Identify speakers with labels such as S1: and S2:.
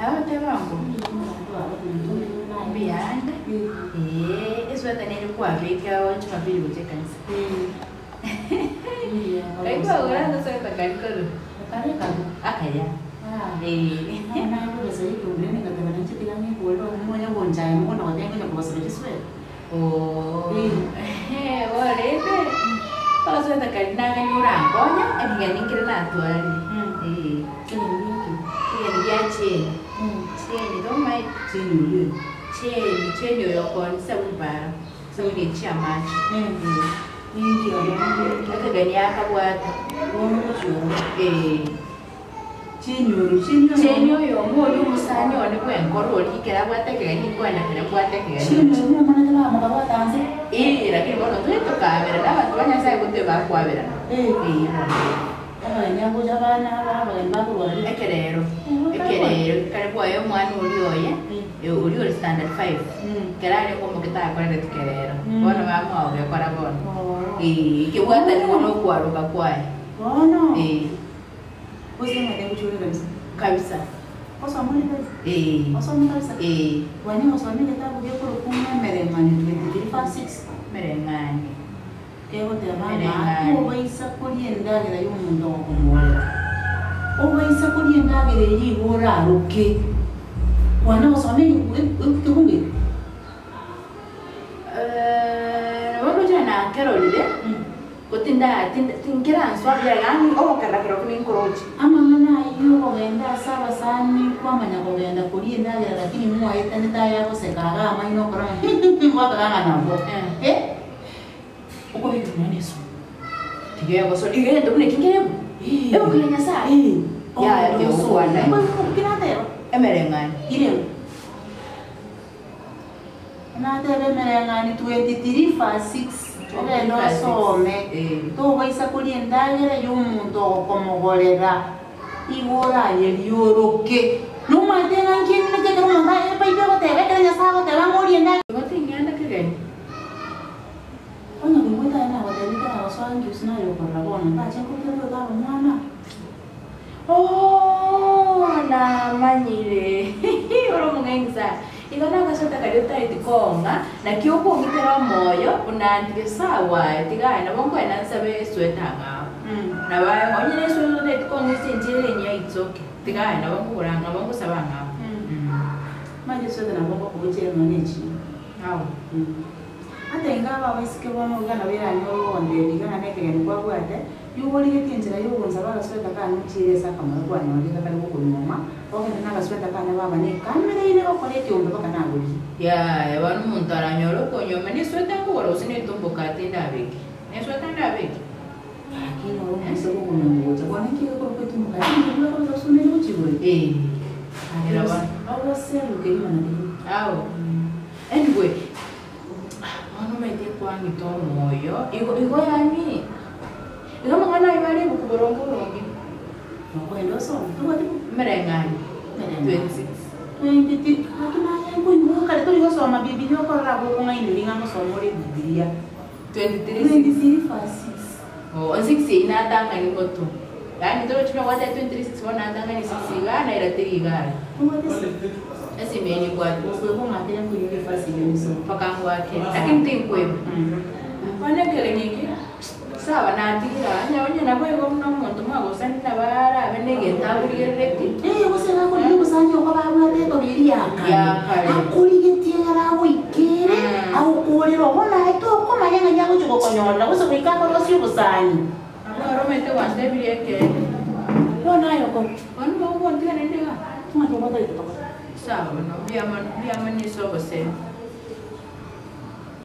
S1: Baba tebango. Mbuyande. Ee, esweta nere kwabeka Jumapili gocha ekanisa. Ngai kwagora agasweta kari korwa. Akaya. Ee. Oo. Bono rende, agasweta kari nagani orankonya, ekegeni nkere natwarire. Ee. Ekegeni gia cheni. Cheni tomaeti? Cheni, cheni oyo okooni sabuni para, sabuni echi chia amache. Ekegeni akabwate. Ee. Cheni oyomo oria omosani one bw'enkoro oria ekero abwate ekegeni nkoenda kere mbwate ekegeni. Ee, lakini bono tore tokaberana abanto ba Nyasaye gotwe bakwaberana. Ee bono. Ekerero, ekerero kare bwoye omwana oria oye, oria ore standard five, ekero arenge omoke takorereti kerero, bono bamwao gekora bono. Ee, ekebwataniwa na okwaroka kwaye. Ee. Kabisa. Ee. Ee. Emereng'anio.
S2: Kegoteba ng'a
S1: Emereng'anio.
S2: tobaisa koria endagera y'omonto ogokomorera. Obaisa koria endagera eyio igo oraroke. Kwana gosoma ekebugu eke.
S1: Nabo ndoche nakerorire, ko tinda tinda tinkeranswa buya yaani ogokerora kerokio ninkoroche.
S2: Amang'ana ayio okogenda ase abasani kwamanya kogenda koria endagera lakini mwaetanete aya agoseka iga amaino okora ng'a gwakaga ng'a nabo. Eh. Okobeka nonya na esumu.
S1: Tiga egosori iga egento buna eki nkerebu. Ebuku ya Nyasaye. Yaya tigokwana. Emereng'anio.
S2: Ireu. Natebe emereng'anio 23 verse 6 ogende osome. Tobaisa koria endagera y'omonto ogokomogorera igo orayerie oroke. Nomanyete ng'a nki emineti ekero omonto aye ebible egoteba ekero Nyasaye agoteba ng'a orie endagera.
S1: Igo ting'enda kegeni.
S2: Onye koigwete aye nagotebia taragosoa nkiusi naye okorora bono, ntache nkorute tobe omwana.
S1: Ooh namanyire ore omong'aini sana. Igo nagasweta karia otaeti kong'a, naki okong'itera omoyo buna ntige sawa aye tiga aye nabo nkoenda nsabe esweta ang'ao. Nabo aye onye ne esweta otaeti kong'a ase enchera enyia it's okay, tiga aye nabo nkogora nabo nkosaba ang'ao.
S2: Manya esweta nabo ngokogochera nonya echiro.
S1: Ao.
S2: Ata inga aba abaiseke bono iga nabo eranyore ogontebia iga ng'a nekegeni kwabwate, nigo origetie enchera y'ogonsaba agasweta kane ochiere ase akamura kwanyorire gakare gokonyuoma, ogende nagasweta kane baba nekamereire gokora ekeombe mpaka nagorie.
S1: Yaya, bono omonto aranyore okonyuoma nesweta nkogora gose netumboka ati ndabeke? Nesweta ndabeke?
S2: Gaki noro omoiseke okonyuoma gocha bono inki gekorokwa etumboka ati ninki bwekobeka gose gochia igoro?
S1: Ee, ero bono.
S2: Ogoseruka kegima na kegima.
S1: Ao. Anyway, bono omanyete kwang'ita omoyo, igo igo yaani, igo amang'ana ayio are ebuku boronge boronge.
S2: Nokoenda osome, tobwati buku?
S1: Emereng'anio 26.
S2: 23, gaki naye nkoigwa kare tori gosoma bibilia okorora abwo okong'aineria ng'a ngosoma ore bibilia.
S1: 23
S2: 23 verse 6.
S1: Oh, 6 eyio natang'ani moto. Yaani torochi buna gwateba 23 6 bono natang'ani 6 igaa naira teri igaa.
S2: Nobwate esimi?
S1: Esimi eye nimbwate.
S2: Okwekong'akera nkoigwa efasi eyio nisome.
S1: Mpaka ngwakere. Lakini tinkweba. Bono ekegeni eke, sawa natigire aa, onye onye naboigo buna omonto mwagosani nabo arabe na egento akorigerereti.
S2: Eh, gose iga akorigia obosani okoba abwate etobi eria ya kare.
S1: Ya kare.
S2: Akorigetie egere agoikere, agokorere obo naye tokomanya ng'ai agochia gokonyorera gose goika akorosie obosani.
S1: Abwo aro omanyete gwantebirie ekeene.
S2: Bono aye okore.
S1: Bono mogogontiga naende igaa.
S2: Ng'aki ogotoita tokore.
S1: Sawa bono, mbuya mono, mbuya mono ase obosemi.